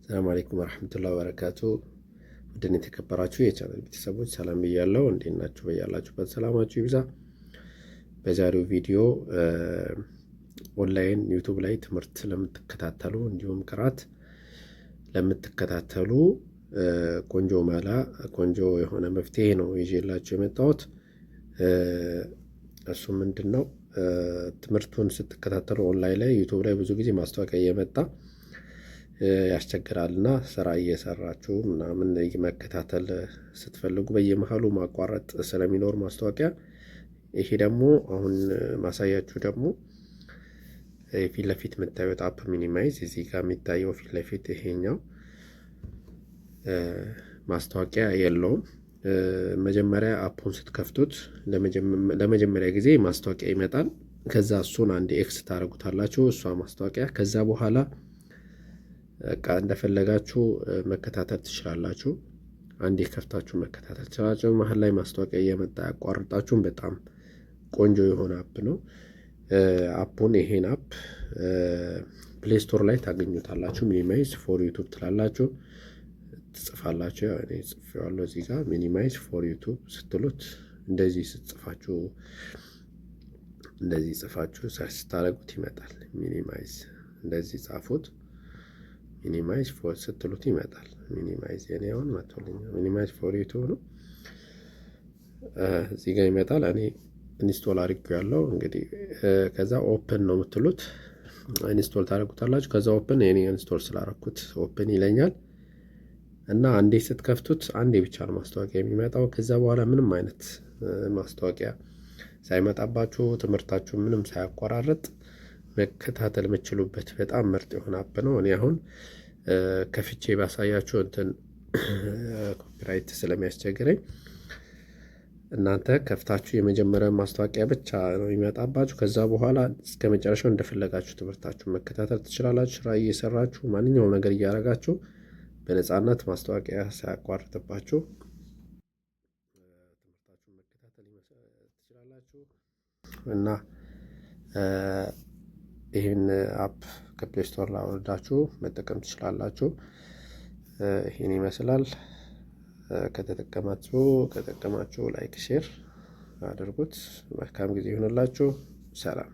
ሰላም አለይኩም ወረሕመቱላሂ ወበረካቱ። ውድን የተከበራችሁ የቻናል ቤተሰቦች ሰላም ብያለሁ። እንዴት ናችሁ? በያላችሁበት ሰላማችሁ ይብዛ። በዛሬው ቪዲዮ online YouTube ላይ ትምህርት ለምትከታተሉ እንዲሁም ቅራት ለምትከታተሉ ቆንጆ መላ፣ ቆንጆ የሆነ መፍትሄ ነው ይዤላችሁ የመጣሁት። እሱ ምንድን ነው? ትምህርቱን ስትከታተሉ ኦንላይን ላይ YouTube ላይ ብዙ ጊዜ ማስታወቂያ እየመጣ ያስቸግራል እና ስራ እየሰራችሁ ምናምን መከታተል ስትፈልጉ በየመሀሉ ማቋረጥ ስለሚኖር ማስታወቂያ፣ ይሄ ደግሞ አሁን ማሳያችሁ ደግሞ ፊት ለፊት የምታዩት app minimize፣ እዚህ ጋር የሚታየው ፊት ለፊት ይሄኛው ማስታወቂያ የለውም። መጀመሪያ app ኡን ስትከፍቱት ለመጀመሪያ ጊዜ ማስታወቂያ ይመጣል። ከዛ እሱን አንድ X ታደርጉታላችሁ፣ እሷ ማስታወቂያ። ከዛ በኋላ በቃ እንደፈለጋችሁ መከታተል ትችላላችሁ። አንዴ ከፍታችሁ መከታተል ትችላላችሁ። መሀል ላይ ማስታወቂያ እየመጣ ያቋርጣችሁም። በጣም ቆንጆ የሆነ app ነው። App ኡን፣ ይሄን app Play Store ላይ ታገኙታላችሁ። Minimize for YouTube ትላላችሁ፣ ትጽፋላችሁ። እኔ ጽፌዋለሁ እዚህ ጋር። Minimize for YouTube ስትሉት፣ እንደዚህ ስትጽፋችሁ፣ እንደዚህ ጽፋችሁ search ስታደርጉት ይመጣል። Minimize እንደዚህ ጻፉት። Minimize for ስትሉት ይመጣል። Minimize የኔ አሁን መጥቶልኛል። Minimize for YouTube ነው፣ እዚህ ጋር ይመጣል። እኔ install አድርጌዋለሁ። እንግዲህ ከዛ open ነው የምትሉት፣ install ታደርጉታላችሁ። ከዛ open፣ የኔ install ስላደረኩት open ይለኛል። እና አንዴ ስትከፍቱት አንዴ ብቻ ነው ማስታወቂያ የሚመጣው። ከዛ በኋላ ምንም አይነት ማስታወቂያ ሳይመጣባችሁ፣ ትምህርታችሁ ምንም ሳያቆራርጥ መከታተል የምትችሉበት በጣም ምርጥ የሆነ app ነው። እኔ አሁን ከፍቼ ባሳያችሁ እንትን copyright ስለሚያስቸግረኝ፣ እናንተ ከፍታችሁ የመጀመሪያ ማስታወቂያ ብቻ ነው የሚመጣባችሁ። ከዛ በኋላ እስከ መጨረሻው እንደፈለጋችሁ ትምህርታችሁ መከታተል ትችላላችሁ። ስራ እየሰራችሁ፣ ማንኛውም ነገር እያደረጋችሁ፣ በነፃነት ማስታወቂያ ሳያቋርጥባችሁ ትምህርታችሁን መከታተል ትችላላችሁ። እና ይህን app ከ Play Store ላይ አውርዳችሁ መጠቀም ትችላላችሁ። ይህን ይመስላል። ከተጠቀማችሁ like፣ share አድርጉት። መልካም ጊዜ ይሁንላችሁ። ሰላም።